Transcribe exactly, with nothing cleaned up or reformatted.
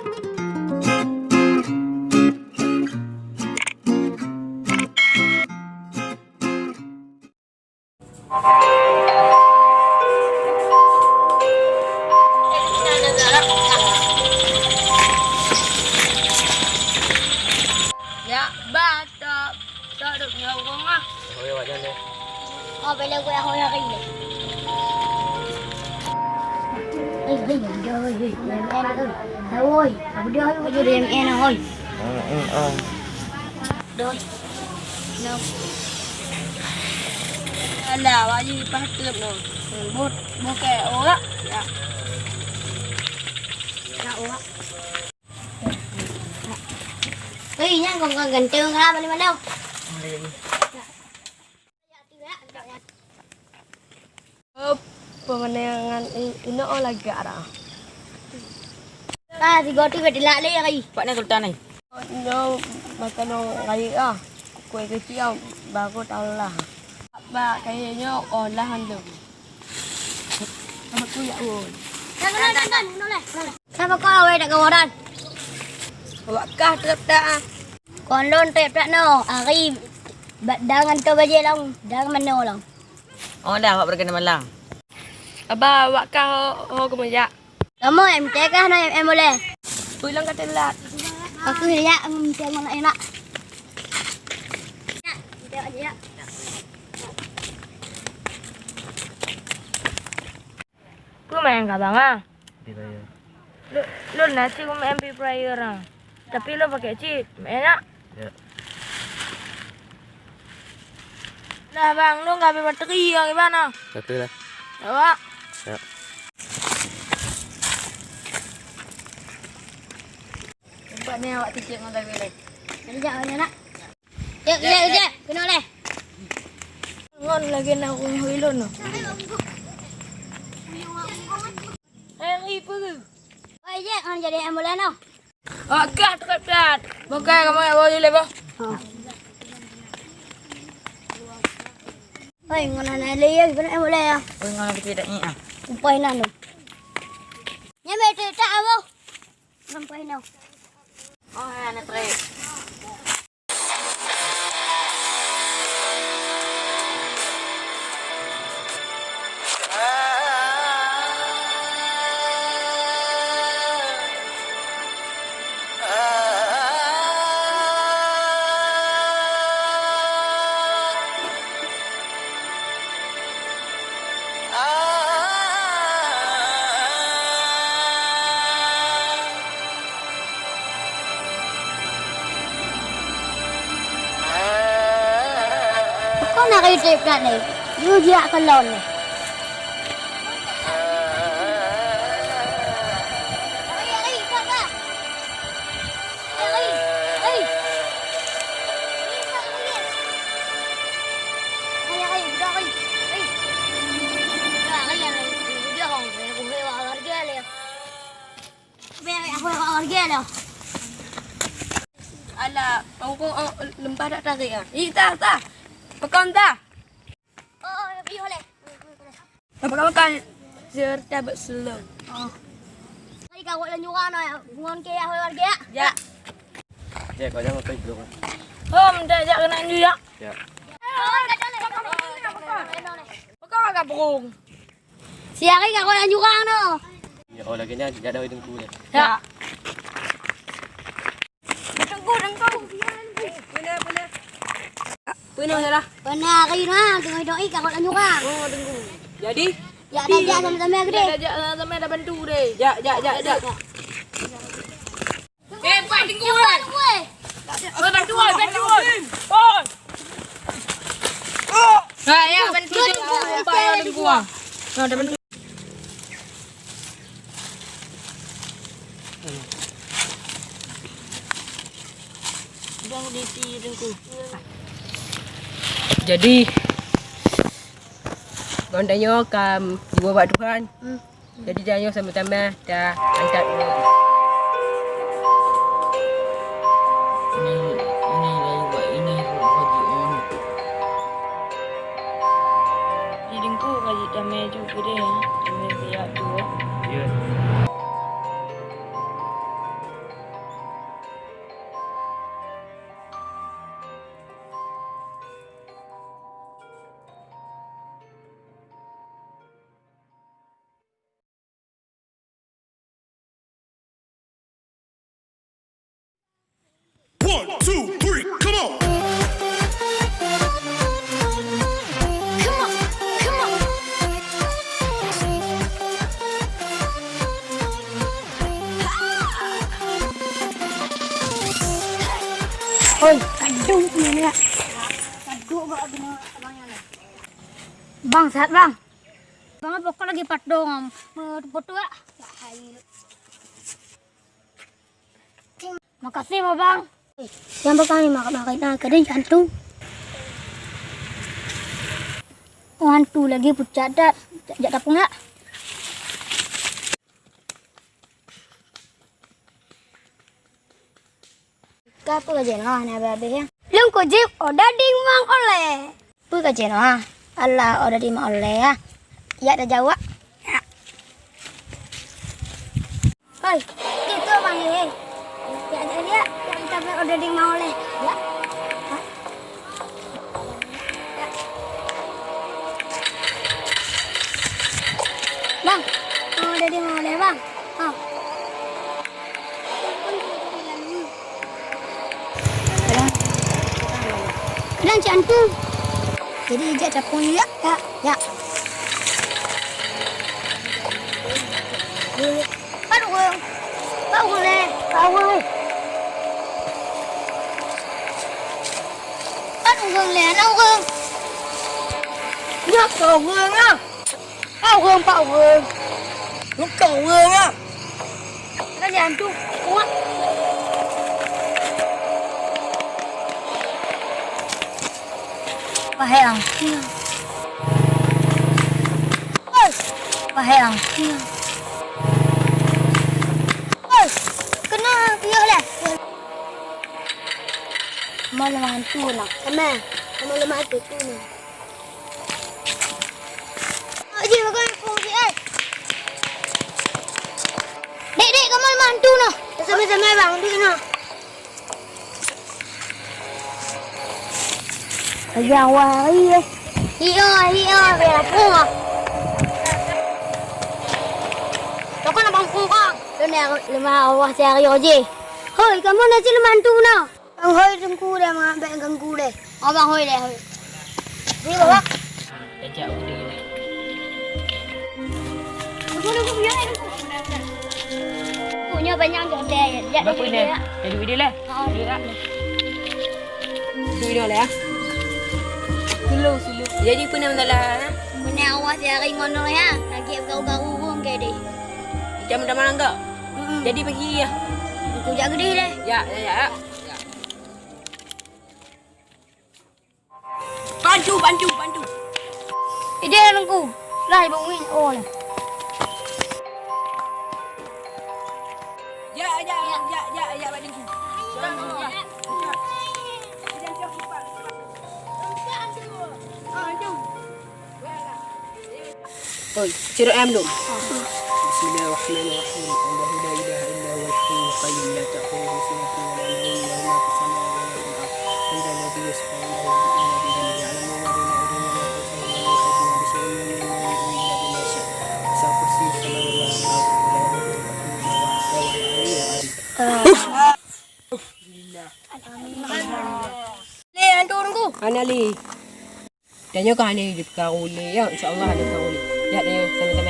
Ya, ba, tok, tok duk nyoe ureueng ah. Oh, ya, wak jan deh. Oh, bela gue aku yang ini. Hei, hei, hei, hei, hei, hei, hei, hei, hei, hei. Alah, wak jih patut noh. Hmm, bot, bokeh, orak. Ya. Ya, orak. Hei, nyan kong kong ganteng ka balik mana? Oh, pemandangan i-, inoe lagak dah. Ka sigoe tu ka dilak lé, Rai. Pak ni sultan ni. Nyoe makanan rayeuk ah. Kue keuciong baru taolah. Bak kayée nyoe olahan lom. Sama kuyak pun. Sapa kau awai dak kawaran? Awak kah trép dak ah. Kon lôn trép dak no, ari bak dangan tu baje long, dangan mano long. Oh dah awak berkena malang. Aba awak kah ho, ho keumeuyak. Kamoe M T K na M M boleh. Pulang ka telat. Aku ya M T K mana enak. Ya, M T K aja ya. Peue meu'en ka bang ah? Free Fire. Lu, lôn na cit meu'en Free Fire ah. Tapi lôn pakai chip, meu'en nak? Ya. Lah bang, lôn ka habéh bateri bang, gimana? Satu lah. Awak. Ya. Nampak ni awak titik ngon tapi leh. Jadi jak awak nak. Cek, cek, cek. Kena leh. Ngon lagi nak ureueng hui lôn. Eh, ri peue? Oi, jek, ngon jadi ambulan noh. Oh, gah trép that. Bukai kamoe ya, bawa lé boh. Ha. Oi, ngon aneuk lé ya, guna ambulan ya. Oi, ngon kita tak ni ah. Upai nan tu. Nyamai tu tak apa. Sampai noh. Oh, hai aneuk trép. Kon na keuneuk that lé. Yue jak keulon lé. Alah, ongkong, oh, leumpah dak tarék ah. Ih, tah, tah. Peukon tah. Oh, oh, piôh lé. Apa kamu kan serta buat slow. Oh. Hai kawak laju kan, ngon ke ya, warga ya? Ya. Ya, kau jangan pergi dulu. Hom, dah jak kena anju ya. Ya. Peukon agak burung. Si hari kawak laju kan no. Ya, oh lagi ni, jak dah hidung kulit. Ya. Tunggu, tunggu. Pernah, pernah. Pernah ya lah. Pernah hari ni, tengok doi kat kot lanyurang. Oh, tunggu. Jadi? Ya, dah, dah, sama-sama gede. Dah, dah, sama-sama dah bantu deh. Ya, ya, ya, ya. Eh, Pak, tunggu, eh. Oi, bantu, oi, bantu, oi. Oi. Ha, ya, bantu je. Pak, ya, tunggu, ah. Ha, dah bantu. Jadi, geutanyoe ka jiwoe bak Tuhan. Hmm. Jadi, tanyoe sama-sama ta antat uroe. Ini, ini lagi buat ini, buat jiôh. Di Teungku ka jidamé ju keudeh, damé siap tu. Ya. Oi, kadung ni ya. Kadung bak guna abang yang lain. Bang, sehat bang. Bang, pokok lagi padong. Betul tak? Makasih, Bang. Nyang bakal ni makan-makan na kadang jantung. Oh, hantu lagi pucat dak. Jak, jak dapur nak. Ka peue ka jinoe na habéh-habéh ya? Lôn kujép oda ding mang oleh. Peue ka jinoe ha? Alah oda ding mang oleh ya. Yak dah jawab. Ya. Hoi, itu bang hei. Yak dah lihat, yak kita beli oda ding mang oleh. Ya. Ha? Bang, mau jadi mau deh bang. Oh. Kadang, kadang cak tu. Jadi ijak capung ya. Ya, ya. Pat ureueng? Pat ureueng lé? Pat ureueng lé? Pat ureueng lé? Hana ureueng. Nyoe keu ureueng ah. Pat ureueng, pat ureueng. Nyoe keu ureueng ah. Kan hantu. Kuat. Pahang. Oi, pahang. Oi, kena piôh lah. Malam hantu nak. Sama. Sama lemah tu tu ni. Aji, bagai aku, Aji, eh. Dek, dek, kamu lemah hantu noh. Sama-sama bang, dek noh. Keujang wah hari eh. Hiya, hiya, biar aku ah. Tokon abang kungkang. Lôn lemah Allah sehari aja. Hoi, kamu nasi lemah hantu noh. Bang hoi tengku dah mengambek ganggu deh. Oh, bang hoi deh, hoi. Ni bawa. Dah cak udah. Punya banyak tu hotel. Jak Bapak ni. Jadi video lah. Oh. Video lah. Video lah ya. Slow, slow. Jadi pernah mendalah. Pernah awak sehari ngono ya. Lagi baru-baru urung ke deh. Macam mana enggak? Jadi pergi ya. Aku jak gede deh. Ya, ya, ya. Bantu, bantu, bantu. Ide nunggu. Lah ibu ngin oh lah. Ya, ya, ya, ya, ya, bantu. Oi, cerok ayam dulu. Bismillahirrahmanirrahim. Allahu la ilaha illa huwal hayyul qayyum la ta'khudhuhu sinatun wa la nawm lahu ma fis samawati wa ma fil ardh. Man dzal ladzi yashfa'u 'indahu illa bi idznihi ya'lamu ma baina aydihim wa ma khalfahum wa la yuhituna bi syai'in min 'ilmihi illa bima sya'. Wasi'a kursiyuhu samawati wal ardh wa la ya'uduhu hifdhuhuma wa huwal 'aliyyul 'azhim. Alhamdulillah. Lé, hantu nunggu. Ana lé. Tanyoe ka hana jeuet ka ulée, ya, insya Allah hana ka ulée. Ya, tanyoe sama-sama.